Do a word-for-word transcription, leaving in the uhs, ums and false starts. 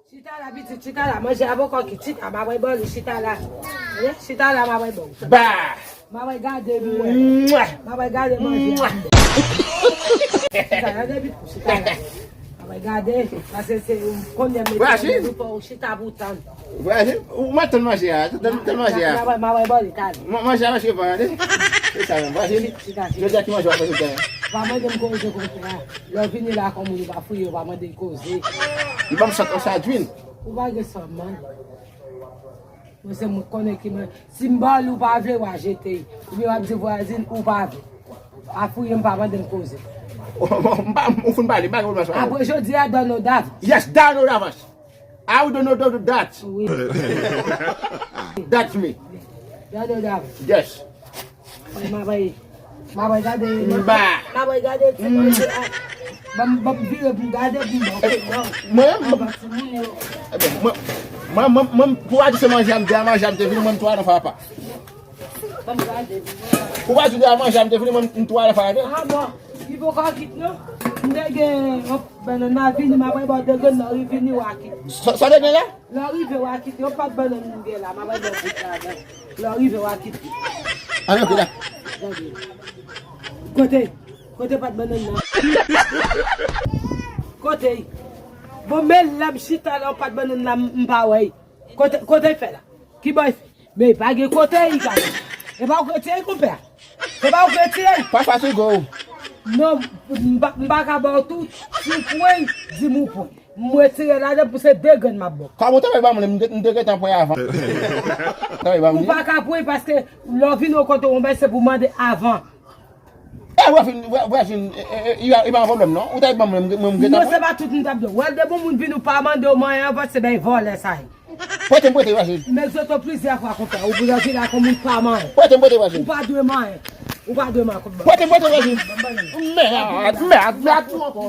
Chita la, pitit, chita la. Manje avokò ki chita, m ap bay bò li, chita la. Tande? Chita la, m ap bay bò. Ba! M ap bay gade pou wè. Mwa! M ap bay gade manje a. Chita la, depi pou chita la. M ap bay gade, paske se, konbyen mete pou fè ou chita pou tann. Vwazen, ou mèt tann manje a, tann, tann manje a. M ap bay, m ap bay bò li, tande. Manje a, manje pa, tande. Se sa menm, vwazen. Chita, chita. Jodi a ki manje w ap fè tout tan? Pa mande m koze konsa. Lè w vini la, kòm ou pa fouye, ou pa mande l koze. Li ban m sant on sa dwin. Ou pa gen sant, man. Mwen se mwen konnen ki mwen. Si m ba w li, ou pa vle, w a jete l. Oubyen w ap di vwazin, ou pa vle. Pa fouye m, pa mande m koze. M pa, ou fin pale, m pa gen pwoblèm sa. Apre jodi a, done w davans. Yes, done w davans. I will done w that. Wi. That's me. Done w davans. Yes. Mwen, m ap bay, m ap bay gade, m ap bay gade ti manje a. Ban m, ban m vire pou m gade pou m wè. Mwen, mwen, mwen, mwen, pou w di se manje a m te, a manje a m te vini, mwen m tou al nan fè apa. Ban m gade pou m wè. Pou w di a manje a m te vini, mwen m tou al nan fè apa. Ah bon, li poko kit non. M te gen yon bannann la vini, m ap bay bò de grenn nan, li vini w a kit. Sa, sa te gen la? Lè w rive w a kite, yon pòt bannann m gen la, m ap bay bò bout ladan. Lè w rive w a kite. An, ok, dakò. Gade. Kote? Kote pòt bannann nan? Kote? Bon, men lè m chita la, yon pòt bannann la, m, m pa wè l. Kote, kote l fè la? Ki bò l fè? Men pa gen kote l, gade. E pa ou k retire l, konpè? Se pa ou k retire l? Pa fatige w. Non, m pa, m pa ka ba w tout. Si w pran l, di m ou pran. M retire ladan pou se de grenn m ap ba w. Kòman w te bay ban mwen, m te, m te gentan pran avan. Te bay ban mwen. Ou pa ka pran paske lè w vin yon kote w bay se pou mande avan. E, wè fin, wè, wè fin, e, e, e, li pa, li pa yon pwoblèm non. Ou te bay ban mwen, m, m, m gentan pran. Non, se pa tout m t ap di w. Wè, depi yon moun vin ou pa mande w manyen avan, se bay vòlè sa ye. Prete m prete, vwazen. M egzòte w plizyè fwa konsa. Ou pou vin la kòm ou pa manyen. Prete m prete, vwazen. Ou pa dwe manyen. Ou pa dwe manyen. Prete m prete, vwazen. Mèd, mèd, mèd, tou ankò.